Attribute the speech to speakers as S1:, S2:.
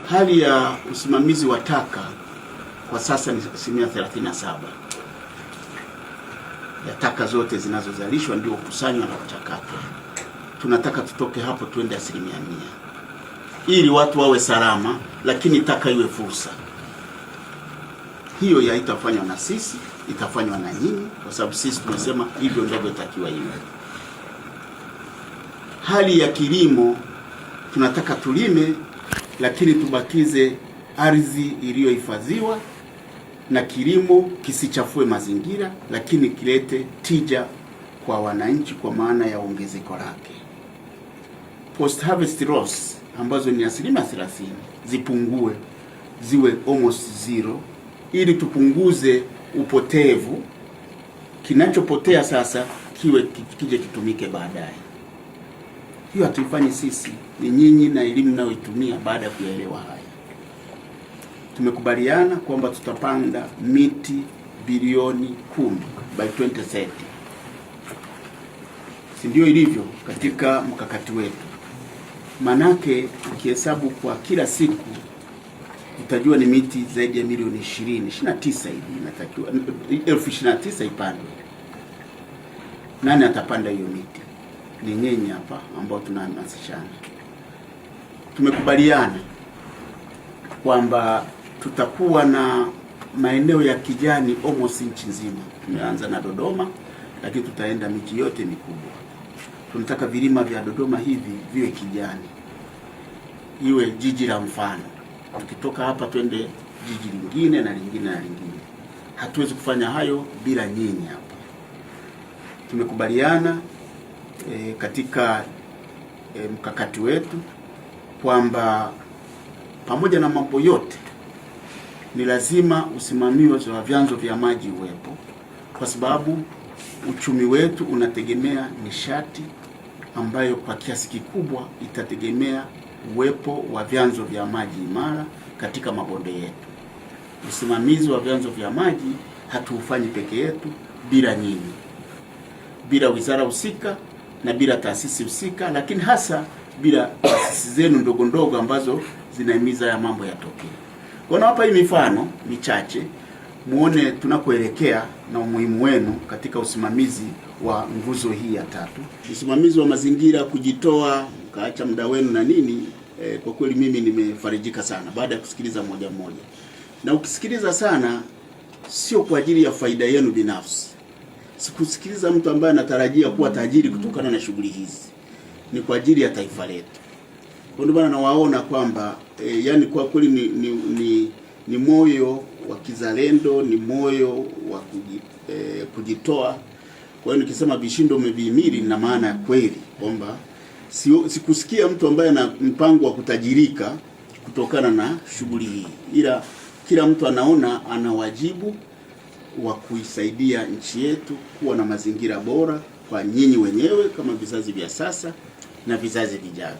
S1: Hali ya usimamizi wa taka kwa sasa ni asilimia 37 ya taka zote zinazozalishwa ndio kukusanywa na kuchakatwa. Tunataka tutoke hapo tuende 100% ili watu wawe salama, lakini taka iwe fursa. Hiyo haitafanywa na sisi, itafanywa na nyinyi, kwa sababu sisi tumesema hivyo ndivyo itakiwa iwe. Hali ya kilimo tunataka tulime, lakini tubakize ardhi iliyohifadhiwa na kilimo kisichafue mazingira, lakini kilete tija kwa wananchi kwa maana ya ongezeko lake. Post harvest loss ambazo ni 30% zipungue ziwe almost zero, ili tupunguze upotevu. Kinachopotea sasa kiwe kije kitumike baadaye. Hiyo hatuifanyi sisi, ni nyinyi na elimu mnayoitumia baada ya kuyaelewa haya. Tumekubaliana kwamba tutapanda miti bilioni 10 by 2030, si ndio ilivyo katika mkakati wetu? Manake ukihesabu kwa kila siku utajua ni miti zaidi ya milioni 20, 29 hivi inatakiwa 29,000 ipandwe. Nani atapanda hiyo miti? Ni nyinyi hapa ambao tunahamasishana. Tumekubaliana kwamba tutakuwa na maeneo ya kijani almost nchi nzima. Tumeanza na Dodoma, lakini tutaenda miji yote mikubwa. Tunataka vilima vya Dodoma hivi viwe kijani, iwe jiji la mfano. Tukitoka hapa twende jiji lingine na lingine na lingine. Hatuwezi kufanya hayo bila nyinyi hapa. Tumekubaliana katika mkakati wetu kwamba pamoja na mambo yote ni lazima usimamizi wa vyanzo vya maji uwepo, kwa sababu uchumi wetu unategemea nishati ambayo kwa kiasi kikubwa itategemea uwepo wa vyanzo vya maji imara katika mabonde yetu. Usimamizi wa vyanzo vya maji hatuufanyi peke yetu bila nyinyi, bila wizara husika na bila taasisi husika, lakini hasa bila taasisi zenu ndogo ndogo ambazo zinahimiza ya mambo yatokee. Kwa hapa hii mifano michache muone tunakoelekea na umuhimu wenu katika usimamizi wa nguzo hii ya tatu, usimamizi wa mazingira, kujitoa mkaacha muda wenu na nini. Kwa kweli mimi nimefarijika sana baada ya kusikiliza moja moja, na ukisikiliza sana sio kwa ajili ya faida yenu binafsi. Sikusikiliza mtu ambaye anatarajia kuwa tajiri kutokana na shughuli hizi, ni kwa ajili ya taifa letu. Kwa ndio maana nawaona kwamba yani kwa kweli ni moyo wa kizalendo, ni moyo wa kujitoa. Kwa hiyo nikisema vishindo umevihimili, na maana ya kweli kwamba sikusikia mtu ambaye ana mpango wa kutajirika kutokana na shughuli hii, ila kila mtu anaona ana wajibu wa kuisaidia nchi yetu kuwa na mazingira bora kwa nyinyi wenyewe kama vizazi vya sasa na vizazi vijavyo.